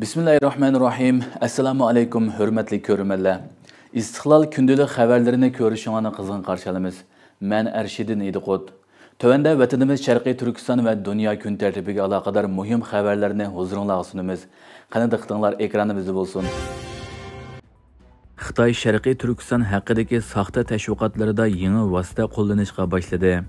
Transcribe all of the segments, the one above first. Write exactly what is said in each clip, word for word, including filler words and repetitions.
بىسمىللاھىررەھمانىررەھىم. ئەسسالامۇ ئەلەيكۇم، ھۆرمەتلىك كۆرۈرمەنلەر. ئىستىقلال كۈندىلىك خەۋەرلىرىنى كۆرۈشۈڭلارنى قىزغىن قارشى ئالىمىز. مەن ئەرشىدىن ئىدىقۇت. تۆۋەندە ۋەتىنىمىز شەرقىي تۈركىستان ۋە دۇنيا كۈن تەرتىپىگە ئالاقىدار مۇھىم خەۋەرلەرنى ھۇزۇرۇڭلارغا سۇنىمىز. قېنى دىققىتىڭلار ئېكرانىمىزدا بولسۇن. خىتاي شەرقىي تۈركىستان ھەققىدىكى ساختا تەشۋىقاتلىرىدا يېڭى ۋاسىتە قوللىنىشقا باشلىدى.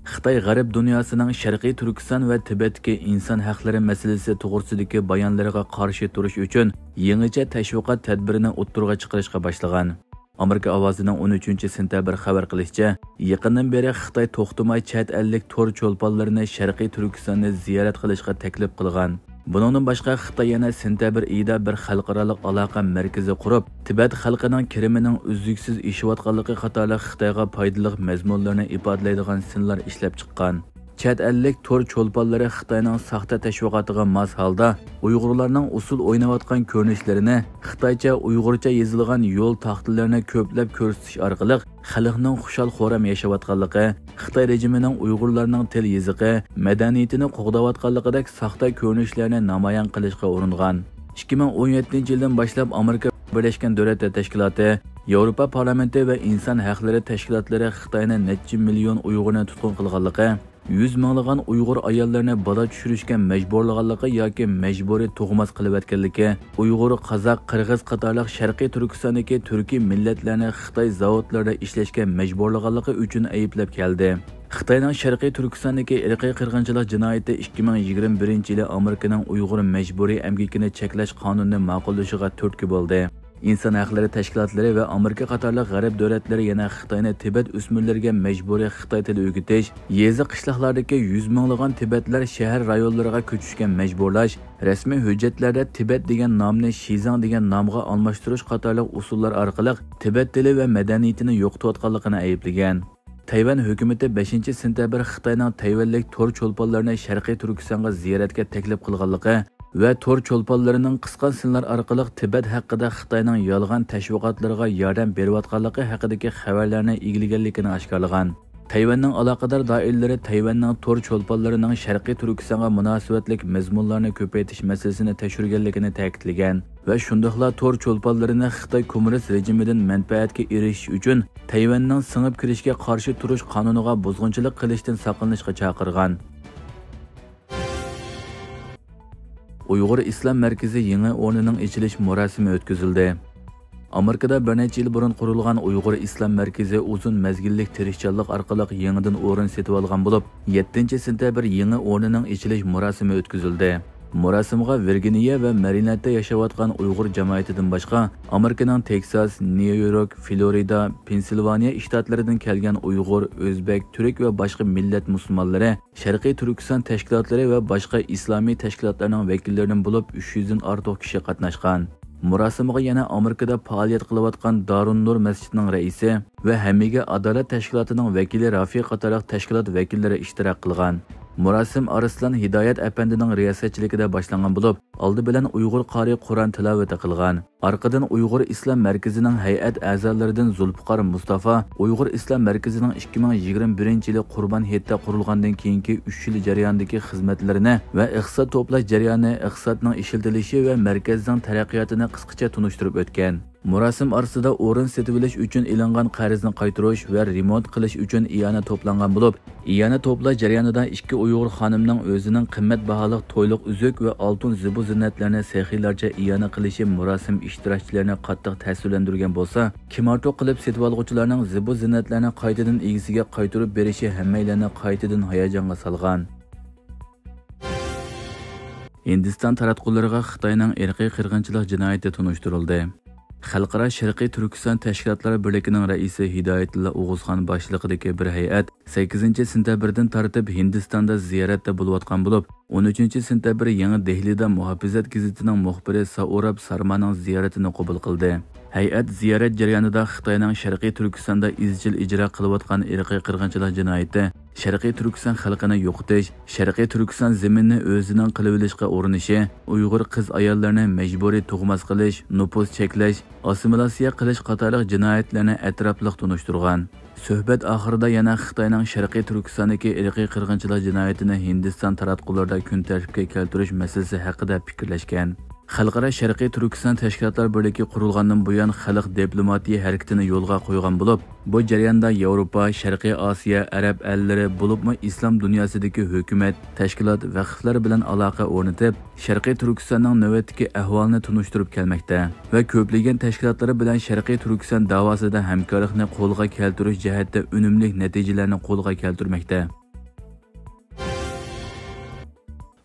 خىتاي غەرب دۇنياسىنىڭ شەرقىي تۈركىستان ۋە تىبەتتىكى ئىنسان ھەقلىرى مەسىلىسى توغرىسىدىكى بايانلىرىغا قارشى تۇرۇش ئۈچۈن يېڭىچە تەشۋىقات تەدبىرىنى ئوتتۇرىغا چىقىرىشقا باشلىغان. ئامېرىكا ئاۋازىنىڭ ئون ئۈچىنچى سېنتەبىر خەۋەر قىلىشىچە، يېقىندىن بېرى خىتاي توختىماي چەت ئەللىك تور چولپانلىرىنى شەرقىي تۈركىستاننى زىيارەت قىلىشقا تەكلىپ قىلغان. بۇنىڭدىن باشقا، خىتاي يەنە سېنتەبىر ئېيىدا بىر خەلقئارالىق ئالاقە مەركىزى قۇرۇپ، تىبەت خەلقىنىڭ كىرىمىنىڭ ئۈزلۈكسىز ئېشىۋاتقانلىقى قاتارلىق خىتايغا پايدىلىق مەزمۇنلارنى ئىپادىلەيدىغان سىنلار ئىشلەپ چىققان. چەت ئەللىك تور چولپانلىرى خىتاينىڭ ساختا تەشۋىقاتىغا ماس ھالدا، ئۇيغۇرلارنىڭ ئۇسسۇل ئويناۋاتقان كۆرۈنۈشلىرىنى، خىتايچە، ئۇيغۇرچە يېزىلغان يول تاختىلىرىنى كۆپلەپ كۆرسىتىش ئارقىلىق خەلقنىڭ خۇشال-خۇرام ياشاۋاتقانلىقى، خىتاي رېجىمىنىڭ ئۇيغۇرلارنىڭ تىل يېزىقى، مەدەنىيىتىنى قوغداۋاتقانلىقىدەك ساختا كۆرۈنۈشلەرنى نامايان قىلىشقا ئۇرۇنغان. ئىككى مىڭ ئون يەتتىنچى يىلدىن باشلاپ ئامېرىكا بىرلەشكەن دۆلەتلەر تەشكىلاتى، ياۋروپا پارلامېنتى ۋە ئىنسان ھەقلىرى تەشكىلاتلىرى خىتاينىڭ نەچچە مىليون ئۇيغۇرنى تۇتقۇن قىلغانلىقى، يۈز مىڭلىغان ئۇيغۇر ئاياللىرىنى بالا چۈشۈرۈشكە مەجبۇرلىغانلىقى ياكى مەجبۇرىي تۇغماس قىلىۋەتكەنلىكى، ئۇيغۇر، قازاق، قىرغىز قاتارلىق شەرقىي تۈركىستاندىكى تۈركىي مىللەتلەرنى خىتاي زاۋۇتلىرىدا ئىشلەشكە مەجبۇرلىغانلىقى ئۈچۈن ئەيىبلەپ كەلدى. خىتاينىڭ شەرقىي تۈركىستاندىكى ئىرقىي قىرغىنچىلىق جىنايىتى ئىككى مىڭ يىگىرمە بىرىنچى يىلى ئامېرىكىنىڭ ئۇيغۇر مەجبۇرىي ئەمگىكىنى چەكلەش قانۇنىنى ماقۇللىشىغا تۈرتكە بولدى. ئىنسان ھەقلىرى تەشكىلاتلىرى ۋە ئامېرىكا قاتارلىق غەرب دۆلەتلىرى يەنە خىتاينى تىبەت ئۆسمۈرلىرىگە مەجبۇرىي خىتاي تىلى ئۆگىتىش، يېزا، قىشلاقلاردىكى يۈز مىڭلىغان تىبەتلەر شەھەر رايونلىرىغا كۆچۈشكە مەجبۇرلاش، رەسمىي ھۆججەتلەردە تىبەت دېگەن نامنى شىزاڭ دېگەن نامغا ئالماشتۇرۇش قاتارلىق ئۇسۇللار ئارقىلىق تىبەت تىلى ۋە مەدەنىيىتىنى يوقىتىۋاتقانلىقىنى ئەيىبلىگەن. تەيۋەن ھۆكۈمىتى بەشىنچى سېنتەبىر خىتاينىڭ تەيۋەنلىك تور چولپانلىرىنى شەرقىي تۈركىستانغا زىيارەتكە تەكلىپ قىلغانلىقى ۋە تور چولپانلىرىنىڭ قىسقان سىنلار ئارقىلىق تىبەت ھەققىدە خىتاينىڭ يالغان تەشۋىقاتلىرىغا ياردەم بېرىۋاتقانلىقى ھەققىدىكى خەۋەرلەرنى ئىگىلىگەنلىكىنى ئاشكارىلىغان. تەيۋەننىڭ ئالاقىدار دائىرىلىرى تەيۋەننىڭ تور چولپانلىرىنىڭ شەرقىي تۈركىستانغا مۇناسىۋەتلىك مەزمۇنلارنى كۆپەيتىش مەسىلىسىنى تەكشۈرگەنلىكىنى تەكىتلىگەن ۋە شۇنداقلا تور چولپانلىرىنى خىتاي كوممۇنىست رېجىمىدىن مەنپەئەتكە ئېرىشىش ئۈچۈن تەيۋەننىڭ سىڭىپ كىرىشكە قارشى تۇرۇش قانۇنىغا بۇزغۇنچىلىق قىلىشتىن ساقلىنىشقا چاقىرغان. ئۇيغۇر ئىسلام مەركىزى يېڭى ئورنىنىڭ ئېچىلىش مۇراسىمى ئۆتكۈزۈلدى. ئامېرىكىدا بىر نەچچە يىل بۇرۇن قۇرۇلغان ئۇيغۇر ئىسلام مەركىزى ئۇزۇن مەزگىللىك تىرىشچانلىق ئارقىلىق يېڭىدىن ئورۇن سېتىۋالغان بولۇپ، يەتتىنچى سېنتەبىر يېڭى ئورنىنىڭ ئېچىلىش مۇراسىمى ئۆتكۈزۈلدى. مۇراسىمغا ۋىرگىنىيە ۋە مەرىلەندتە ياشاۋاتقان ئۇيغۇر جامائىتىدىن باشقا، ئامېرىكىنىڭ تېكساس، نيۇ يورك، فلورىدا، پېنسىلۋانىيە شتاتلىرىدىن كەلگەن ئۇيغۇر، ئۆزبەك، تۈرك ۋە باشقا مىللەت مۇسۇلمانلىرى، شەرقىي تۈركىستان تەشكىلاتلىرى ۋە باشقا ئىسلامىي تەشكىلاتلارنىڭ ۋەكىللىرىدىن بولۇپ ئۈچ يۈزدىن ئارتۇق كىشى قاتناشقان. مۇراسىمغا يەنە ئامېرىكىدا پائالىيەت قىلىۋاتقان دارۇننۇر مەسچىتىنىڭ رەئىسى ۋە ھەممىگە ئادالەت تەشكىلاتىنىڭ ۋەكىلى رافىق قاتارلىق تەشكىلات ۋەكىللىرى ئىشتىراك قىلغان. مۇراسىم ئارسلان ھىدايەت ئەپەندىنىڭ رىياسەتچىلىكىدە باشلانغان بولۇپ، ئالدى بىلەن ئۇيغۇر قارىي قۇرئان تىلاۋىتى قىلغان. ئارقىدىن ئۇيغۇر ئىسلام مەركىزىنىڭ ھەيئەت ئەزالىرىدىن زۇلپىقار مۇستافا ئۇيغۇر ئىسلام مەركىزىنىڭ ئىككى مىڭ يىگىرمە بىرىنچى يىلى قۇربان ھېيتتا قۇرۇلغاندىن كېيىنكى ئۈچ يىل جەريانىدىكى خىزمەتلىرىنى ۋە ئىقتىساد توپلاش جەريانى، ئىقتىسادنىڭ ئىشلىتىلىشى ۋە مەركەزنىڭ تەرەققىياتىنى قىسقىچە تونۇشتۇرۇپ ئۆتكەن. مۇراسىم ئارىسىدا ئورۇن سېتىۋېلىش ئۈچۈن ئېلىنغان قەرزنى قايتۇرۇش ۋە رېمونت قىلىش ئۈچۈن ئىئانە توپلانغان بولۇپ، ئىئانە توپلاش جەريانىدا ئىككى ئۇيغۇر خانىمنىڭ ئۆزىنىڭ قىممەت باھالىق تويلۇق ئۈزۈك ۋە ئالتۇن زىبۇ زىننەتلەرنى سېخىيلارچە ئىئانە قىلىشى مۇراسىم ئىشتىراكچىلىرىنى قاتتىق تەسىرلەندۈرگەن بولسا، كىم ئارتۇق قىلىپ سېتىۋالغۇچىلارنىڭ زىبۇ زىننەتلەرنى قايتىدىن ئىگىسىگە قايتۇرۇپ بېرىشى ھەممەيلەننى قايتىدىن ھاياجانغا سالغان. ھىندىستان تاراتقۇلىرىغا خىتاينىڭ ئىرقىي قىرغىنچىلىق جىنايىتى تونۇشتۇرۇلدى. خەلقئارا شەرقىي تۈركىستان تەشكىلاتلار بىرلىكىنىڭ رەئىسى ھىدايەتۇللا ئوغۇزخان باشچىلىقىدىكى بىر ھەيئەت سەككىزىنچى سېنتەبىردىن تارتىپ ھىندىستاندا زىيارەتتە بولۇۋاتقان بولۇپ، ئون ئۈچىنچى سېنتەبىر يېڭى دېھلىدا مۇھاپىزەت گېزىتىنىڭ مۇخبىرى سائۇراب سارمانىڭ زىيارىتىنى قوبۇل قىلدى. ھەيئەت زىيارەت جەريانىدا خىتاينىڭ شەرقىي تۈركىستاندا ئىزچىل ئىجرا قىلىۋاتقان ئىرقىي قىرغىنچىلىق جىنايىتى، شەرقىي تۈركىستان خەلقىنى يوقىتىش، شەرقىي تۈركىستان زېمىنىنى ئۆزىنىڭ قىلىۋېلىشقا ئۇرۇنۇشى، ئۇيغۇر قىز-ئاياللىرىنى مەجبۇرىي تۇغماس قىلىش، نوپۇس چەكلەش، ئاسسىمىلياتسىيە قىلىش قاتارلىق جىنايەتلەرنى ئەتراپلىق تونۇشتۇرغان. سۆھبەت ئاخىرىدا يەنە خىتاينىڭ شەرقىي تۈركىستاندىكى ئىرقىي قىرغىنچىلىق جىنايىتىنى ھىندىستان تاراتقۇلىرىدا كۈن تەرتىپكە كەلتۈرۈش مەسىلىسى ھەققىدە پىكىرلەشكەن. خەلقئارا شەرقىي تۈركىستان تەشكىلاتلار بىرلىكى قۇرۇلغاندىن بۇيان خەلق دىپلوماتىيە ھەرىكىتىنى يولغا قويغان بولۇپ، بۇ جەرياندا ياۋروپا، شەرقىي ئاسىيا، ئەرەب ئەللىرى، بولۇپمۇ ئىسلام دۇنياسىدىكى ھۆكۈمەت، تەشكىلات، ۋەقىفلەر بىلەن ئالاقە ئورنىتىپ، شەرقىي تۈركىستاننىڭ نۆۋەتتىكى ئەھۋالىنى تونۇشتۇرۇپ كەلمەكتە ۋە كۆپلىگەن تەشكىلاتلىرى بىلەن شەرقىي تۈركىستان داۋاسىدا ھەمكارلىقنى قولغا كەلتۈرۈش جەھەتتە ئۈنۈملۈك نەتىجىلەرنى قولغا كەلتۈرمەكتە.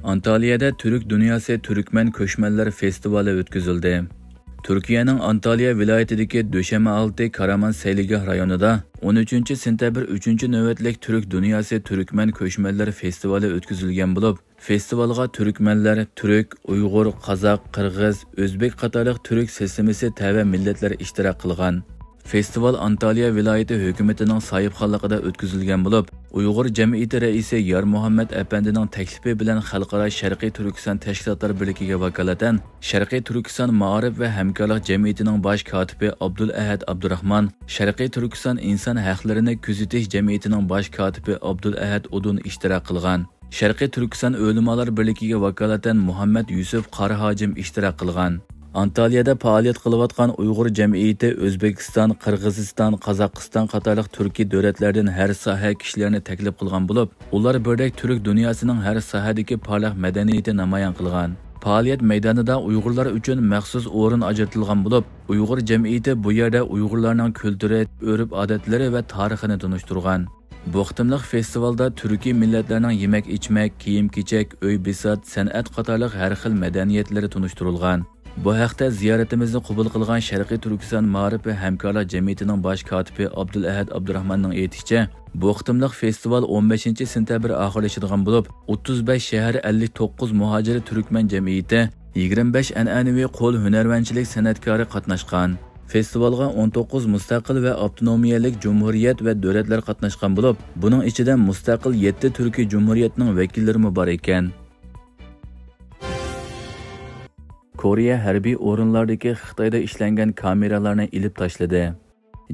ئانتالىيەدە تۈرك دۇنياسى تۈركمەن كۆچمەنلەر فېستىۋالى ئۆتكۈزۈلدى. تۈركىيەنىڭ ئانتالىيە ۋىلايىتىدىكى دۈشەمە ئالتى كارامانسەيلىگاھ رايونىدا ئون ئۈچىنچى سېنتەبىر ئۈچىنچى نۆۋەتلىك تۈرك دۇنياسى تۈركمەن كۆچمەنلەر فېستىۋالى ئۆتكۈزۈلگەن بولۇپ، فېستىۋالغا تۈركمەنلەر، تۈرك، ئۇيغۇر، قازاق، قىرغىز، ئۆزبېك قاتارلىق تۈرك سىستېمىسى تەۋە مىللەتلەر ئىشتىراك قىلغان. فېستىۋال ئانتالىيە ۋىلايىتى ھۆكۈمىتىنىڭ ساھىبخانلىقىدا ئۆتكۈزۈلگەن بولۇپ، ئۇيغۇر جەمئىيىتى رەئىسى يارمۇھەممەت ئەپەندىنىڭ تەكلىپى بىلەن خەلقئارا شەرقىي تۈركىستان تەشكىلاتلار بىرلىكىگە ۋاكالىتەن شەرقىي تۈركىستان مائارىپ ۋە ھەمكارلىق جەمئىيىتىنىڭ باش كاتىپى ئابدۇلئەھەد ئابدۇراخمان، شەرقىي تۈركىستان ئىنسان ھەقلىرىنى كۆزىتىش جەمئىيىتىنىڭ باش كاتىپى ئابدۇلئەھەد ئۇدۇن ئىشتىراك قىلغان. شەرقىي تۈركىستان ئۆلىمالار بىرلىكىگە ۋاكالىتەن مۇھەممەد يۈسۈپ قارا ھاجىم ئىشتىراك قىلغان. ئانتالىيەدە پائالىيەت قىلىۋاتقان ئۇيغۇر جەمئىيىتى ئۆزبېكىستان، قىرغىزىستان، قازاقىستان قاتارلىق تۈركىي دۆلەتلەردىن ھەر ساھە كىشىلەرنى تەكلىپ قىلغان بولۇپ، ئۇلار بىردەك تۈرك دۇنياسىنىڭ ھەر ساھەدىكى پارلاق مەدەنىيىتى نامايان قىلغان. پائالىيەت مەيدانىدا ئۇيغۇرلار ئۈچۈن مەخسۇس ئورۇن ئاجرىتىلغان بولۇپ، ئۇيغۇر جەمئىيىتى بۇ يەردە ئۇيغۇرلارنىڭ كۈلتۈرى، ئۆرپ-ئادەتلىرى ۋە تارىخىنى تونۇشتۇرغان. بۇ قېتىملىق فېستىۋالدا تۈركىي مىللەتلەرنىڭ يېمەك-ئىچمەك، كىيىم-كېچەك، ئۆي-بىسات، سەنئەت قاتارلىق ھەر خىل مەدەنىيەتلىرى تونۇشتۇرۇلغان. بۇ ھەقتە زىيارىتىمىزنى قوبۇل قىلغان شەرقىي تۈركىستان مائارىپ ۋە ھەمكارلىق جەمئىيىتىنىڭ باش كاتىپى ئابدۇلئەھەد ئابدۇراخماننىڭ ئېيتىشىچە، بۇ قېتىملىق فېستىۋال ئون بەشىنچى سېنتەبىر ئاخىرلىشىدىغان بولۇپ، ئوتتۇز بەش شەھەر، ئەللىك توققۇز مۇھاجىر تۈركمەن جەمئىيىتى، يىگىرمە بەش ئەنئەنىۋى قول ھۈنەرۋەنچىلىك سەنئەتكارى قاتناشقان. فېستىۋالغا ئون توققۇز مۇستەقىل ۋە ئاپتونومىيەلىك جۇمھۇرىيەت ۋە دۆلەتلەر قاتناشقان بولۇپ، بۇنىڭ ئىچىدە مۇستەقىل يەتتە تۈركىي جۇمھۇرىيەتنىڭ ۋەكىللىرىمۇ بار ئىكەن. كورېيە ھەربىي ئورۇنلاردىكى خىتايدا ئىشلەنگەن كامېرالارنى ئېلىپ تاشلىدى.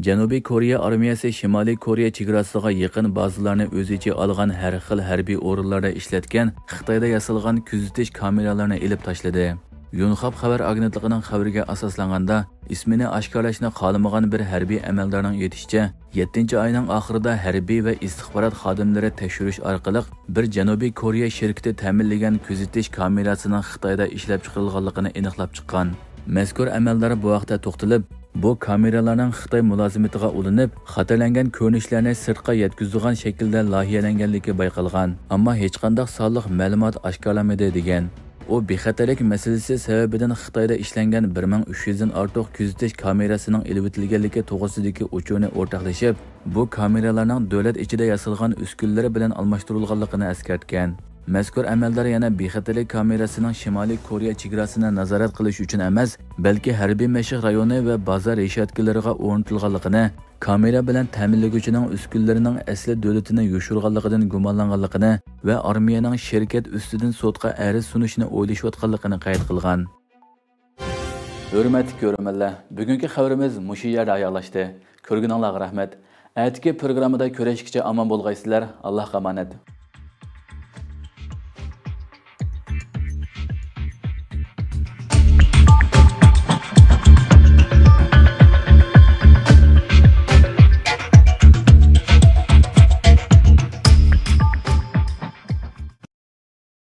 جەنۇبىي كورېيە ئارمىيەسى شىمالىي كورېيە چېگراسىغا يېقىن بازىلارنى ئۆز ئىچىگە ئالغان ھەر خىل ھەربىي ئورۇنلاردا ئىشلەتكەن خىتايدا ياسالغان كۆزىتىش كامېرالىرىنى ئېلىپ تاشلىدى. يونخاب خەۋەر ئاگېنتلىقىنىڭ خەۋىرىگە ئاساسلانغاندا، ئىسمىنى ئاشكارىلاشنى خالىمىغان بىر ھەربىي ئەمەلدارنىڭ ئېيتىشىچە، يەتتىنچى ئاينىڭ ئاخىرىدا ھەربىي ۋە ئىستىخبارات خادىملىرى تەكشۈرۈش ئارقىلىق بىر جەنۇبىي كورېيە شىركىتى تەمىنلىگەن كۆزىتىش كامېراسىنىڭ خىتايدا ئىشلەپ چىقىرىلغانلىقىنى ئېنىقلاپ چىققان. مەزكۇر ئەمەلدار بۇ ھەقتە توختىلىپ، بۇ كامېرالارنىڭ خىتاي مۇلازىمىتىغا ئۇلىنىپ، خاتىرىلەنگەن كۆرۈنۈشلەرنى سىرتقا يەتكۈزىدىغان شەكىلدە لايىھەلەنگەنلىكى بايقالغان، ئەمما ھېچقانداق سانلىق مەلۇمات ئاشكارىلانمىدى، دېگەن. ئۇ بىخەتەرلىك مەسىلىسى سەۋەبىدىن خىتايدا ئىشلەنگەن بىر مىڭ ئۈچ يۈزدىن ئارتۇق كۆزىتىش كامېراسىنىڭ ئېلىۋېتىلگەنلىكى توغرىسىدىكى ئۇچۇرنى ئورتاقلىشىپ، بۇ كامېرالارنىڭ دۆلەت ئىچىدە ياسالغان ئۈسكۈنىلىرى بىلەن ئالماشتۇرۇلغانلىقىنى ئەسكەرتكەن. مەزكۇر ئەمەلدار يەنە بىخەتەرلىك كامېراسىنىڭ شىمالىي كورېيە چېگراسىنى نازارەت قىلىش ئۈچۈن ئەمەس، بەلكى ھەربىي مەشىق رايونى ۋە بازار رېشاتكىلىرىغا ئورنىتىلغانلىقىنى، كامېرا بىلەن تەمىنلىگۈچىنىڭ ئۈسكۈنىلىرىنىڭ ئەسلى دۆلىتىنى يوشۇرغانلىقىدىن گۇمانلانغانلىقىنى ۋە ئارمىيەنىڭ شىركەت ئۈستىدىن سوتقا ئەرز سۇنۇشنى ئويلىشىۋاتقانلىقىنى قەيت قىلغان. ھۆرمەتلىك كۆرۈرمەنلەر، بۈگۈنكى خەۋىرىمىز مۇشۇ يەردە ئاياغلاشتى. كۆرگىنىڭلارغا رەھمەت. ئەتىكى پروگراممىدا كۆرۈشكىچە ئامان بولغايسىلەر. ئاللاھقا ئامانەت.